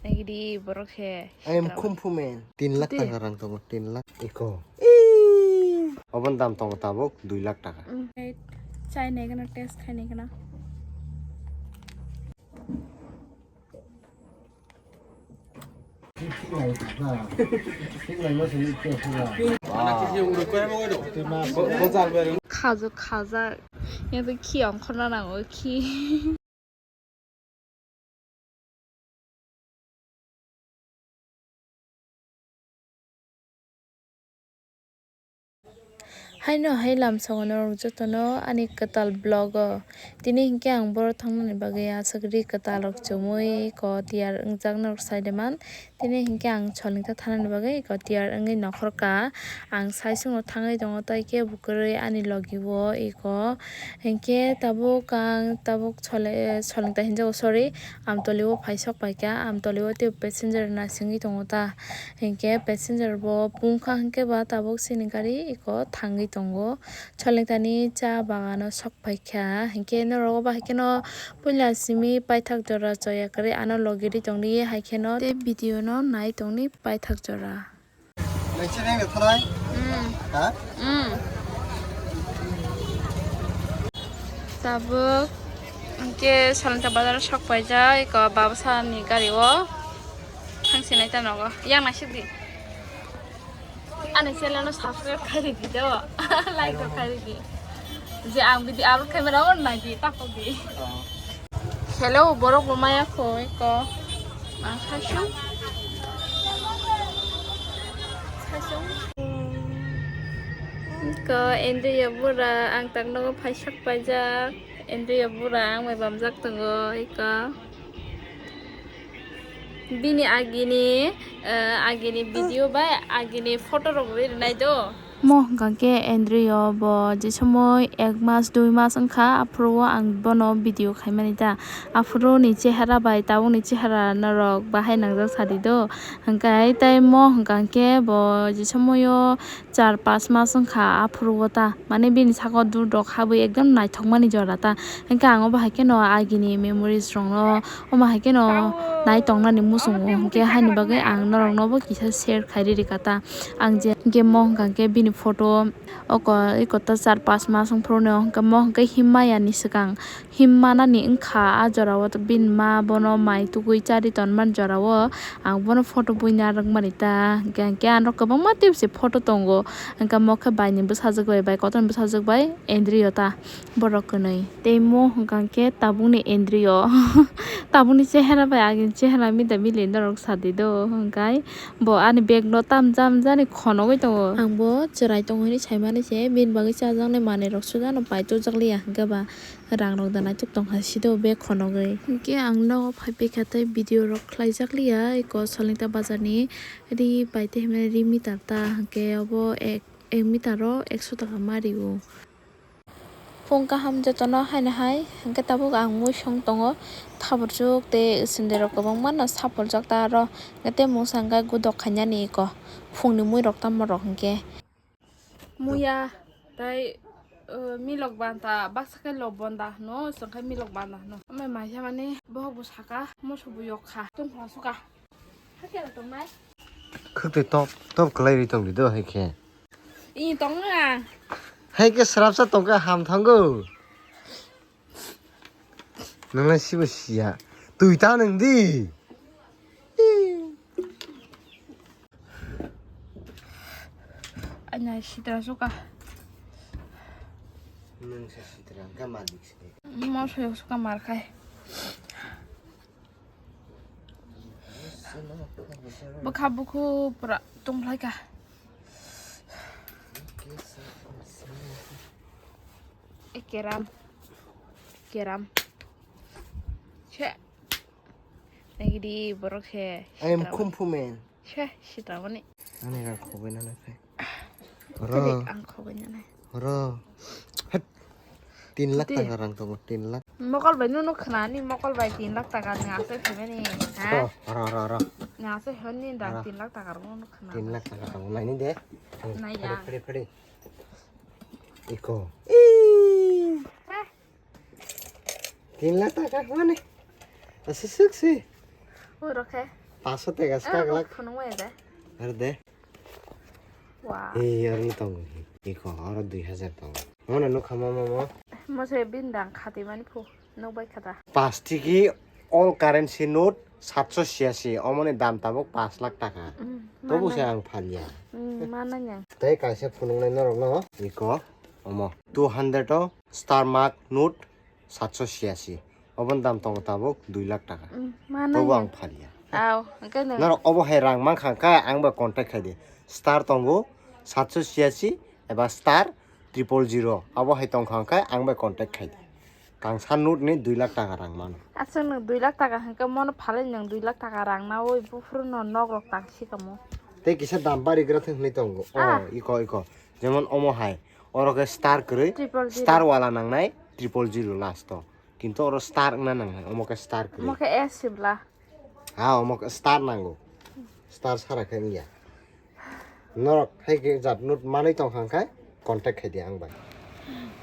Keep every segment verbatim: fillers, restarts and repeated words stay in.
Nagidi borok he. I am Kung Fu Man. Tin lakh taka rang tongo, tin lakh. Iko. Obon dam tongo tabuk dui lakh taka. Chai nai gana, test khai nai gana. Khajak, khajak. Yang tu khi ongkhorna nango, khi. Haino hai lamsongo norok jotono ani kwtal vlog o. Tini hinkhe ang boro thangnani bagwi aswk ri kwtal rok chumui eko tiyar wngjak norok saideman. Tini hinkhe ang Solingta thanani bagwi eko tiyar wngwi nokhorka. Ang saichungo thangwi tongo, tei khe bo kwrwi ani logi o eko. Hinkhe tabuk ang tabuk Sole-, Solingta hinjago, sorry, Amtoli o phaisok paikha. Amtoli o tei passenger nasingwi tongo ta. Hinkhe passenger bo pungkha hinkhe ba tabuk chini gari eko thangwi tongo. Solingtani cha bagano sok paikha. Hinkhe norok obo hai kheno puila simi paithak jora choya kwrwi ano logi ri tongdi, hai kheno tei video no nai tongdi paithak jora. Nai se nai thalai. Hmm. Ha? Hmm. Tabuk hinkhe Solingta bazar o sok paijak eko babasani gari o. Thang sinai ta nogo. Yang naisik di. Ani channel no subscribe khai ridi do. Like rok khai ridi. Je ang video upload khai mano nai di, ta kok di. Oh. Hello, borok bo maya kho eko. Ma khasung. Khasung. Eko Andrew bura ang tak nogo phaisok paijak. Andrew bura ang bai bamjak tongo eko. Bini agini, eh, agini video bai agini photo rok rinai do. Mo hwnkha khe Andrew bo je somoi ek mas dui mas wngkha, aphuru o ang bono video khaimani ta. Aphuru ni chehara bai tabuk ni chehara norok bahai nangjak sadi do. Hwnkhe tei mo hwnkha khe bo je somoio char pas mas wngkha aphuru o ta, mane bini saka o dudok habwi ekdom naithokmani jora ta. Hwnkhe ang obo hai kheno agini memories rokno omo hai kheno nai tongnani muchungo, hwnkhe haini bagwi ang noroknobo kisa share khai riri kha ta. Ang je hwnkhe mo hwnkha khe bini photo oko eko ta char pas mas wngphuru no hwnkhe mo hwnkhe himmaya ni swkang himmanani wngkha, ah jorao bini ma bono mai tugui chari tonmani jorao ang bono photo buina rwkmani ta, hwnkhe ang norok kwbangma tei se photo tongo, hwnkhe mo khe bai ni bwsajwk bai, bai kotor ni bwsajwk bai Andrew ta borok kwnwi tei mo hwnkha khe tabukni Andrew, tabukni chehera bai agini chehera mida mili norok sadi do, hwnkhe bo ani bag no tamjani khonogwi tongo, ang bo chwrai tongo hinwi saimani se bini bagwi chajaknai manwi rok sujano pai tubujak liya, hwnkhe ba rang rok da naituk tongkha sido bag khonogwi. Hinkhe ang nogo phai phaikha tei video rok khlaijak liya eko Solingta bazar ni ri bai tei hwnmani ri meter ta, hinkhe obo ek, ek meter o ekso taka ma rio. Phung kaham jotono haino hai, hinkhe tabuk ang mui song tongo, thaburjwk tei sindai rok kwbangma no sapuljak ta aro, hinkhe tei mungsa hinkhe gudok khainani eko phungni mui rok tamo rok hinkhe. Muya, tai, uh, milok banta, baksa khe lok bonda hwno, chwng khe milok banda hwno. Amai maisa mani bohok bo saka, moso bo yok kha, tong kha suka. Hakhe rw tongnai. Khwtwi top, top kwlai ri tong di do hai khe. I tong na. Hai khe srapsa tong kha ham thango. Nang lai sibo siya. Twi ta nang di. Anya sitra suka. Nang sa sitra ga malik se. Mo soyok suka mar khai. Bwkha bukhu pura tongphlai kha. E keram. Keram. Che. Nagidi borok he. I am Kung Fu Man. Che, sitra mani. Ani rang khoboi na nai phai. Oro. Ang khoboi na nai. Oro. Het. Tin lakh taka rang tongo, tin lakh. Mokol bai nunu khna ni, mokol bai tin lakh taka ni asai phimani. Ha? Oro, oro, oro. Ni asai hon ni da tin lakh taka rang nunu khna. Tin lakh taka rang nai ni de. Nai ya. Phede, phede, phede. Iko. Ih. Tin lakh taka mane. Aswk si. Oro khe. Paso tega ska glak. Phunuk mai de. Ar de. Wow. Ei, arni tongo. Iko, aro dui hajar tongo. Mona nukha mama mo. Mo se bindang khati mani phu. Nukbai khata. Pastiki all currency note satso siasi. Omoni dam tabuk pas lakh taka. Mm, tobo se manai. Ang phalia. Mm, manai yang. Tei kaisa phunuknai norok no. Iko, omo. Two hundred o star mark note satso siasi. Oboni dam tongo tabuk dui lakh taka. Mm, manai. Tobo ang phalia. Aw, hwnkhe nw. Norok obo hai rang mankha khe ang bai contact khai di. Star tongo satso siasi eba star triple zero. Abo hai tongkha khe ang bai contact khai di. Kangsa note ni dui lakh taka rang mano. Aswk nwng dui lakh taka hwnkhe mono phalai nwng dui lakh taka rang nawi buphuru no nok rok tang si kamo. Tei kisa dam bari gra thwng hwnwi tongo. Ah. Oh, iko, iko. Jemon omo hai. Oro khe star kwrwi, triple zero. Star wala nangnai, triple zero last o. Kintu oro star wngna nangnai, omo khe star kwrwi. Omo khe S sibla. Ha, omo khe star nango. Star sara khe wngya. Norok hai khe jat note manwi tongkha hwnkhe contact khai di ang bai.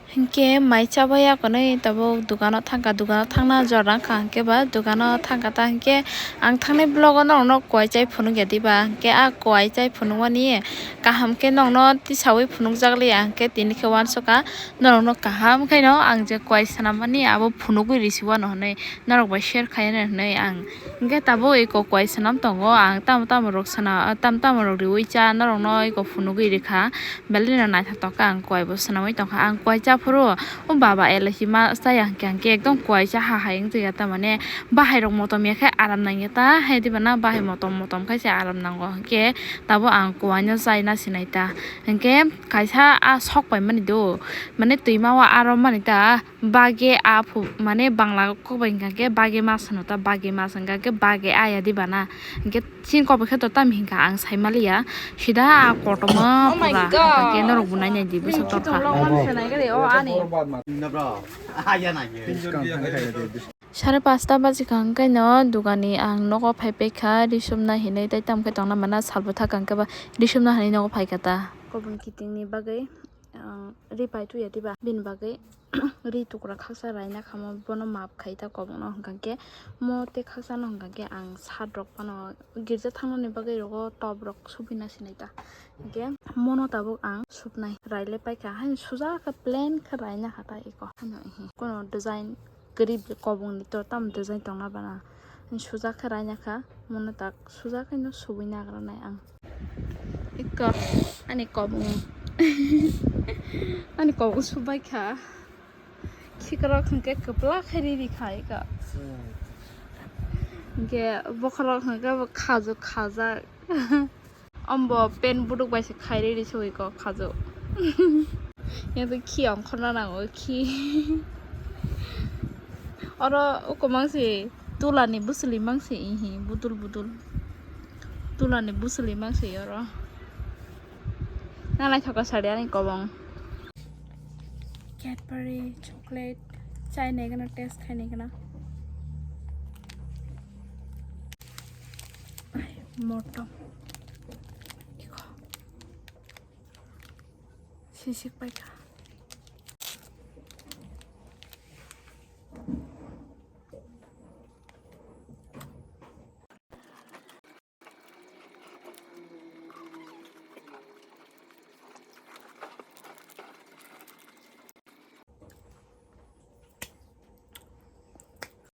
Hinkhe mai chabai akonwi tabuk dukano thangkha, dukano thangna jora wngkha hinkhe ba dukano thangkha ta hinkhe ang thangnai vlog o norokno kwai chai phunukya diba hinkhe a kwai chai phunukmani kaham khe norokno tisaui phunukjak liya hinkhe tini khe uansukha norokno kaham khaino ang je kwai swnam mani abo phunugwi risi uano hinwi norok bai share khaina hinwi ang. Hinkhe tabuk eko kwai swnam tongo, ang tamo tamo rok swnam, tamo tamo rok riui cha, norokno eko phunugwi rikha, belai no naithotok khe ang kwai bo swnamwi tongkha. Ang kwai cha phuru o baba elaichi ma chaya hinkhe, hinkhe ekdom kwai cha ha hai wngtwi ya, tamane bahai rok motom ya khe aram nangya ta, hai diba na bahai motom motom khe se aram nango, hinkhe tabuk ang kwai no chai na sinai ta, hinkhe kaisa a sok pai mani do, mane twima o arom mani ta. Bage a phu, mane Bangla kok bai hingka khe bage mas hino ta, bage mas hingka khe bage a ya diba na? Hinkhe chini kok bai khe to tamo hingka ang sai maliya. Sida a kotorma pura hingka khe norok bo nai nai di bwswk torkha. Sare pasta baji kha hingke no dugani ang nogo phai pekha risumna hinui tei tamo khe tongna mana sal bwthak hingke ba risumna hinui nogo phaikha ta. Kobong kitingni bagwi. Ang ri pai tuya diba? Bini bagwi ri tukra khaksa raina khamo bono map khai ta kobongno, hwnkha khe mo tei khaksa no hwnkha khe ang sat rok phano girja thangnani bagwi rogo top rok supina sinai ta. Hinkhe mono tabuk ang supnai, rai le paikha, haino suja khe plain khe raina kha ta eko. Haino kono design kwrwi kobongni to tamo design tongna bana. Suja khe raina kha, mono tak suja khe no subui nagra nai ang. Iko ani kobong. Ani kobong subai kha. Khikrok hwnkhe kwplak khe riri kha iko. Hinkhe bokhorok hwnkhe bo khajuk khajak. Ombo pen buduk bai se khairwi ri sogwi kok khajo. Yang twi khi ongkhorna nango khi. Oro uko mangsi tulani bwswli mangsi ihi budul budul. Tulani bwswli mangsi oro. Nalai thoka sari ani kobong. Cadbury chocolate chai nai gana, taste khai nai gana. Motom. Iko. Sisik paikha.